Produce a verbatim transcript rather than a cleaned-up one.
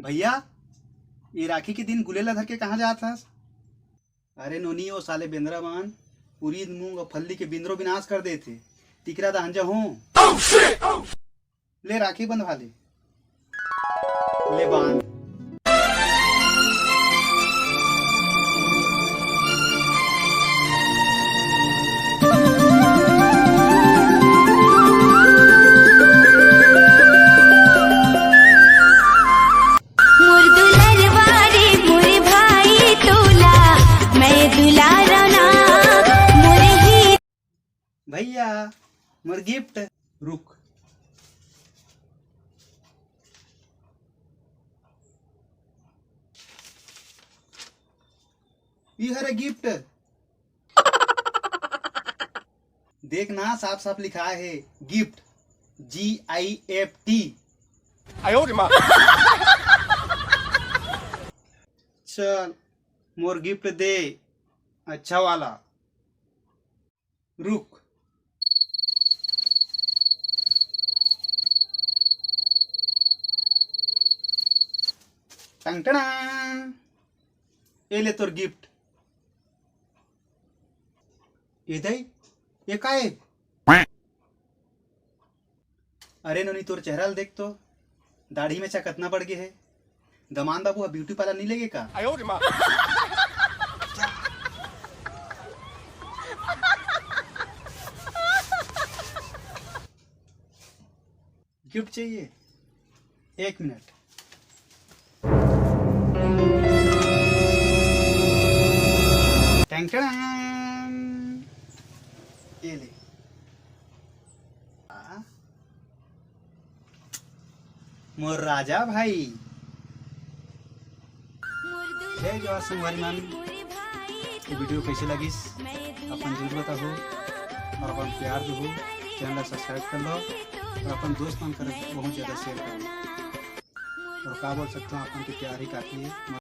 भैया, ये राखी के दिन गुलेल ला धर के कहाँ जात हस? अरे नोनी, ओ साले बेंदरा मन उरीद, मूंग अउ फल्ली के बिंदरो बिनास कर देथे। तिकरा दाहन जहूं। ले राखी बंधवा ले। ले बांध। मोर दुलरवा रे मोर भाई तोला, मैं दुलारा ना मोर ही। भैया, मोर गिफ्ट। रुक। ई हरे गिफ्ट। देख ना, साफ साफ लिखाय हे gift, G I F T. आयो रे माँ। चल, मोर गिफ्ट दे, अच्छा वाला। रुक। टंग टड़ांग। ए ले तोर गिफ्ट। ए दई, ए का ए? अरे नोनी, तोर चेहरा ल देख तो, दाढ़ी में चा कतना बढ़ गे हे। दमान बाबू ह ब्यूटी पार्लर नहीं लेगे का? आयो रे माँ। गिफ्ट चाहिए? एक मिनट। Tang Tang. ये ले। आ, मोर राजा भाई। जय जोहार संगवारी मन। ये वीडियो कैसे लगिस, अपन जरूर बताहू और अपन प्यार देहू। चैनल ला सब्सक्राइब कर लो और अपन दोस्त मन कर बहुत ज्यादा शेयर कर लो। और का बोल सकता हूँ, अपन के प्यार ही काफी है।